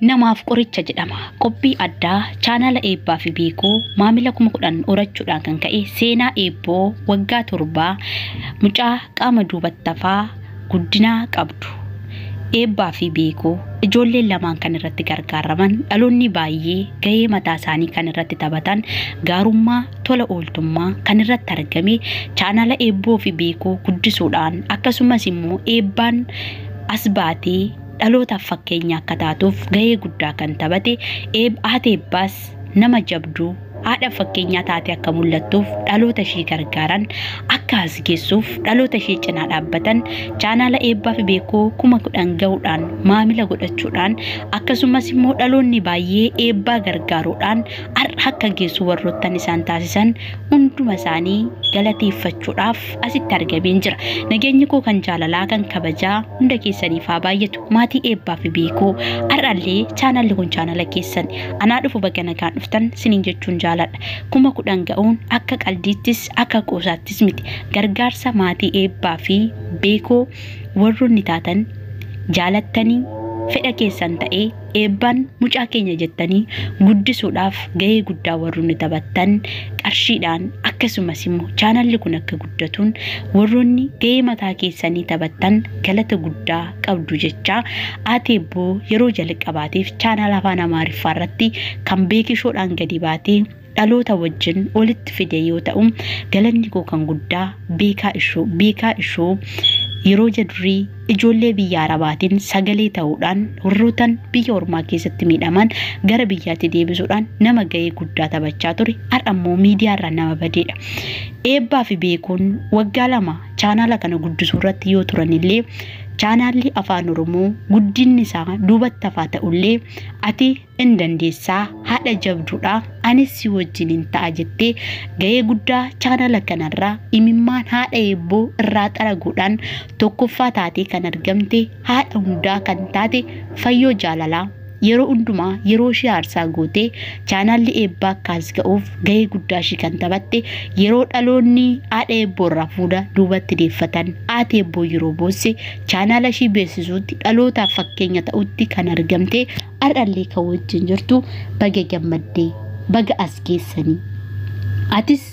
Namaaf qoricha jedhama. Qophii addaa chaanala Eebbaa fi Beekoo maamila 10,000 horachuudhaan kan ka'e seenaa Eebboo waggaa 7 mucaa qaama duubattafaa guddinaa qabdu. Eebbaa fi Beekoo ijoolleen lamaan kan irratti gargaaraman dhaloonni baay'ee gahee mataa isaanii kan irratti taphatan gaarummaa tola ooltummaa kan irratti argame chaanala Eebboo fi Beekoo guddisuudhaan akkasumas immoo Eebbaan as baatee dhalootaaf fakkeenya akka taatuuf gahee guddaa kan taphate haati Eebbaas nama jabduu haadha fakkeenyaa taate akka mul'attuuf dhaloota ishee gargaaran akka as geessuuf dhaloota ishee cinaa dhaabbatan chaanala Eebbaa fi Beekoo 10,000 ga'uudhaan maamila godhachuudhaan akkasumas immoo dhaloonni baay'ee Eebbaa gargaaruudhaan har'a akka geessu warroottan isaan taasisan hunduma isaanii galateeffachuudhaaf asitti argameen jira. Nageenyi koo kan jaalalaa kan kabajaa hunda keessaniif haa baay'atu. Maatii Eebbaa fi Beekoo har'allee chaanalli kun chaanala keessan anaa dhufu baga nagaan dhuftan siniin jechuun jaaladha. 10,000 ga'uun akka qaldiittis akka qoosaattis miti. Gargaarsa maatii Eebbaa fi Beekoo warroonni taatan jaalattanii fedha keessan ta'ee Eebbaan mucaa keenya jettanii guddisuudhaaf gahee guddaa warroonni taphattan qarshiidhaan akkasumas immoo chaanalli kun akka guddatuun warroonni gahee mataa keessanii taphattan galata guddaa qabdu jechaa haati Eebboo yeroo jalqabaatiif chaanala afaan Amaariffaa irratti kan beekishoodhaan gadi baatee dhaloota wajjin walitti fide yoo ta'u galanni koo kan guddaa beekaa ishoo yeroo jadurii ijoollee biyya Arabaatiin sagalee ta'uudhaan warrootan biyya ormaa keessatti miidhaman gara biyyaatti deebisuudhaan nama gahee guddaa taphachaa ture har'a immoo miidiyaarraa nama badeedha. Eebbaa fi Beekuun waggaa 2 chaanala kana guddisuu irratti yoo turanillee chaanaalli afaan Oromoo guddinni isaa duubatti hafaa ta'ullee ati hin dandeessaa haadha jabduudha anis si wajjin hin ta'a jettee gahee guddaa chaanala kanarraa imimmaan haadha Eebboo irraa xaraguudhaan tokkoffaa taatee kan argamte haadha hundaa kan taate Fayyoo Jaalalaa yeroo hundumaa yeroo ishee aarsaa gootee chaanaalli Eebbaa akkas ga'uuf gahee guddaa ishee kan taphatte yeroo dhaloonni haadha Eebboo irraa fuula duubatti deeffatan haati Eebboo yeroo boosse chaanaala ishee beeksisuutti dhalootaaf fakkeenya ta'utti kan argamte har'allee kan wajjin jirtu baga gammaddee baga as geessanii atis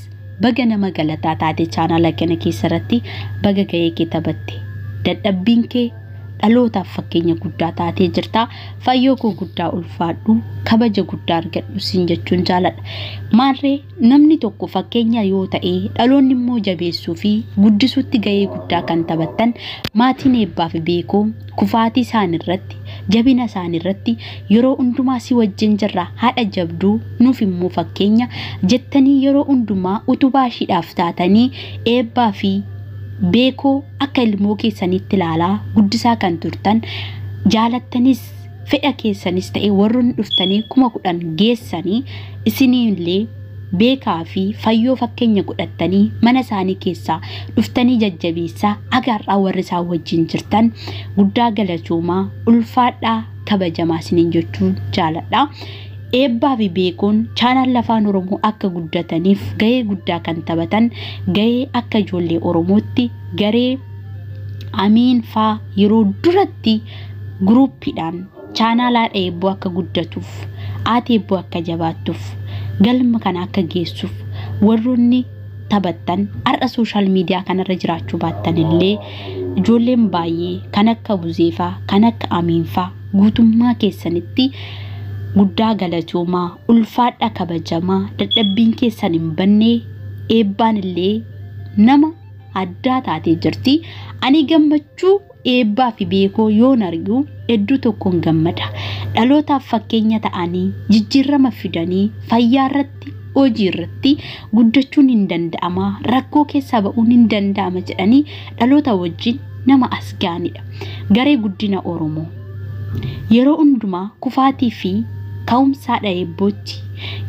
baga nama galataa taate chaanaala kana keessarratti baga gahee kee taphatte dadhabbiin kee dhalootaaf fakkeenya guddaa taatee jirta. Fayyoo koo guddaa ulfaadhu kabaja guddaa argadhu siin jechuun jaaladha. Maarree namni tokko fakkeenya yoo ta'e dhaloonni immoo jabeessuu fi guddisuutti gahee guddaa kan taphattan maatiin Eebbaa fi Beekoo kufaatii isaaniirratti jabina isaaniirratti yeroo hundumaa si wajjin jirra haadha jabduu nuuf immoo fakkeenya jettanii yeroo hundumaa utubaa ishiidhaaf taatanii Eebbaa fi Beekoo akka ilmoo keessanitti ilaalaa guddisaa kan turtan jaalattanis fedha keessanis ta'e warroonni dhuftanii 10,000 geessanii isiniillee Beekaa fi Fayyoo fakkeenya godhattanii mana isaanii keessaa dhuftanii jajjabeessaa agaarraa warri isaan wajjin jirtan guddaa galatoomaa ulfaadhaa kabajamaa isiniin jechuun jaaladha. Eebbaa fi Beekoon chaanal afaan Oromoo akka guddataniif gahee guddaa kan taphatan gahee akka ijoollee Oromootti garee Amiin faa yeroo duratti guruuppiidhaan chaanal haadha Eebboo akka guddatuuf haati Eebboo akka jabaattuuf galma kana akka geessuuf warroonni taphattan har'a sooshaal miidiyaa kanarra jiraachuu baattan illee ijoolleen baay'ee kan akka Buzeefaa kan akka Amiinfaa guutummaa keessanitti guddaa galatoomaa ulfaadha kabajamaa dadhabbiin keessan hin banne Eebbaan illee nama addaa taatee jirti. Ani gammachuu Eebbaa fi Beekoo yoon argu hedduu tokkoon gammada. Dhalootaaf fakkeenya ta'anii jijjiirama fidanii fayyaa irratti hojii irratti guddachuun hin danda'ama rakkoo keessaa ba'uun hin danda'ama jedhanii dhaloota wajjin nama as ga'anidha. Garee guddina Oromoo yeroo hundumaa kufaatii fi ka'umsa haadha Eebbootti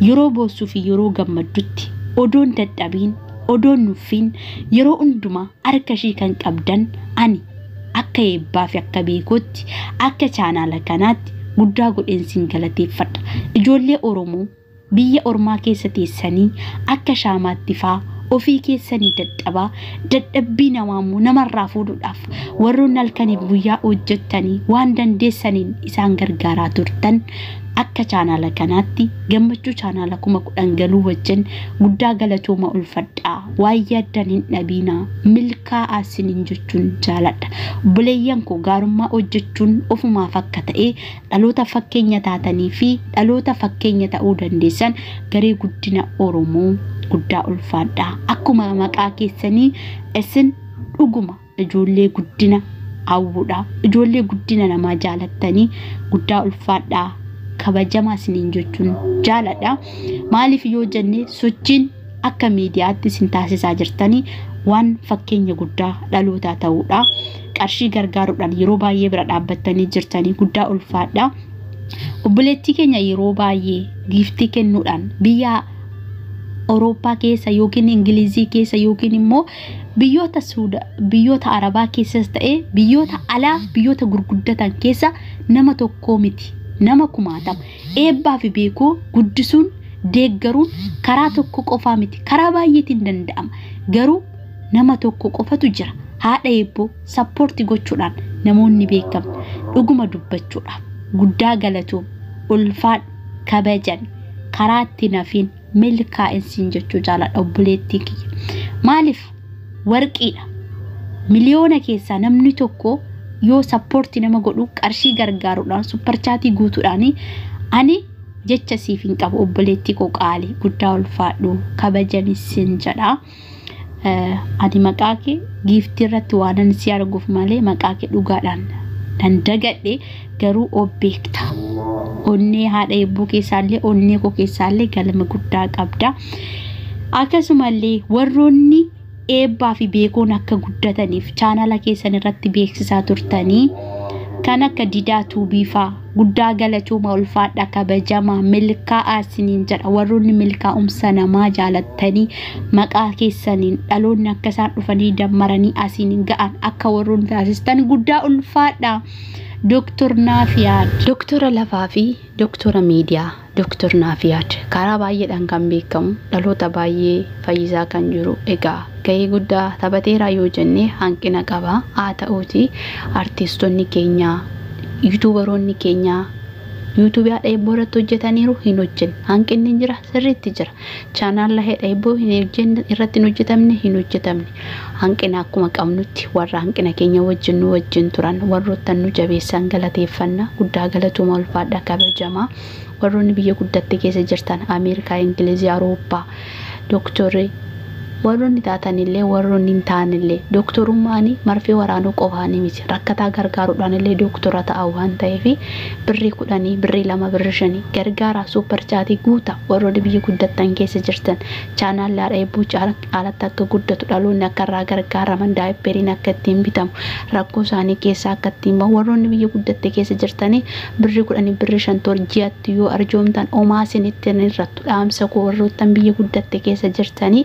yeroo boossuu fi yeroo gammaddutti odoon dadhabiin odoon nuffiin yeroo hundumaa harka ishee kan qabdan ani akka Eebbaa fi akka Beekootti akka chaanaala kanaatti guddaa godheen siin galateeffadha. Ijoollee Oromoo biyya ormaa keessa teessanii akka shaamaatti faa Ofii keessanii dadhabaa, dadhabbii namaa immoo namarraa fuudhuudhaaf warroonni halkaniif guyyaa hojjettanii waan dandeessaniin isaan gargaaraa turtan akka chaanaala kanaatti gammachuu chaanaala 10,000 galuu wajjin guddaa galatooma ulfadhaa. Waan yaaddan hin dhabiinaa, milkaa'aa isiniin jechuun jaaladha. Obboleeyyan koo, gaarummaa hojjechuun ofumaaf akka ta'e dhaloota fakkeenya taatanii fi dhaloota fakkeenya ta'uu dandeessan garee guddina Oromoo guddaa ulfaadhaa. Akkuma maqaa keessanii isin dhuguma ijoollee guddina hawwuudha. Ijoollee guddina namaa jaalattanii guddaa ulfaadhaa. Kabajamaa isiniin jechuun jaaladha. Maaliif yoo jenne sochiin akka miidiyaatti isin taasisaa jirtanii waan fakkeenya guddaa dhalootaa ta'uudha. Qarshii gargaaruudhaan yeroo baay'ee bira dhaabbattanii jirtanii guddaa ulfaadha. Obboleettii keenya yeroo baay'ee giiftii kennuudhaan biyya Awurooppaa keessa yookiin Ingilizii keessa yookiin immoo biyyoota Suuda, biyyoota Arabaa keessas ta'ee biyyoota alaa biyyoota gurguddatan keessa nama tokkoo miti, nama kumaatama. Eebbaa fi beekoo guddisuun deeggaruun karaa tokko qofaa miti, karaa baay'eetiin danda'ama. Garuu nama tokko qofatu jira. Haadha eebboo sappoortii gochuudhaan namoonni beekaman dhuguma dubbachuudhaaf guddaa galatoom, ulfaadhu, kabajami, karaa itti nafiin milkaa'insiin jechuu jaaladha obboleettii kiyya. Maaliif warqiidha. Miliyoona keessaa namni tokko yoo sappoortii nama godhu qarshii gargaaruudhaan supparchaatii guutuudhaan ani jecha siif hin qabu obboleettii koo qaalii guddaa ulfaadhu kabajamisiin jedha. Ani maqaa kee giiftii irratti waanan si arguuf malee maqaa kee dhugaadhaan nan dagadhe, garuu of beekta. Onnee haadha eebboo keessaallee onnee koo keessaallee galma guddaa qabda. Akkasumallee warroonni eebbaa fi beekoon akka guddataniif chaanala keessan irratti beeksisaa turtanii kan akka Didaa Tuubii fa'aa guddaa galatooma, ulfaadha, kabajamaa, milkaa'aa isiniin jedha. Warroonni milkaa'umsa namaa jaalattanii maqaa keessaniin dhaloonni akka isaan dhufanii dammaranii asiin ga'an akka warroonni taasistan guddaa ulfaadha. Dooktor Naafiyaad, Dooktora lafaa fi Dooktora miidiyaa, Dooktor Naafiyaad karaa baay'eedhaan kan beekamu dhaloota baay'ee fayyisaa kan jiru egaa gahee guddaa taphateera yoo jenne hanqina qaba. Haa ta'uuti artiistonni keenya, yuutuubaroonni keenya yuutuubii haadha eebboo irratti hojjetaniiru hin hojjenne. Hanqinni jira, sirriitti jira. Chaanaala haadha eebboo hin hojjenne irratti hin hojjetamne hin hojjetamne. Hanqina akkuma qabnutti warra hanqina keenya wajjin nu wajjin turan warroottan nu jabeessan galateeffanna. Guddaa galatooma, ulfaadha, kabajamaa. Warroonni biyya guddatte keessa jirtan Ameerikaa, Ingilizii, Awurooppaa dooktorri warroonni taatanillee warroonni hin taanillee dooktorummaan marfee waraanuu qofaanii miti, rakkataa gargaaruudhaan illee dooktora ta'a waan ta'eef birrii 10, birrii 2, birrii 5 gargaara, suuparchaatii guuta. Warroonni biyya guddattan keessa jirtan chaanaalli haadha eebboo caalatti akka guddatu, dhaloonni akka irraa gargaaraman, daayippeeriin akka ittiin bitamu, rakkoo isaanii keessaa akka ittiin bahu warroonni biyya guddatte keessa jirtanii birrii 10, birrii 5 ji'atti yoo arjoomtan homaa isinitti hin irrattu. Dhaamsa koo warroottan biyya guddatte keessa jirtanii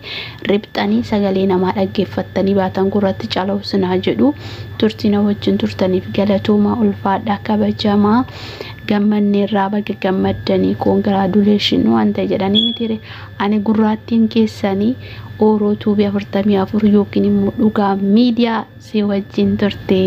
riphxanii sagalee namaa dhaggeeffattanii baatan gurratti calawsinaa jedhu. Turtii na wajjin turtaniif galatoomaa, ulfaadhaa, kabajamaa. Gammanneerraa, baga gammaddanii, congratulation waan ta'e jedhanii mitiire. Ani gurraattiin keessanii Ooroo Tuubii 44 yookiin immoo Dhugaa Miidiyaa si wajjin turte.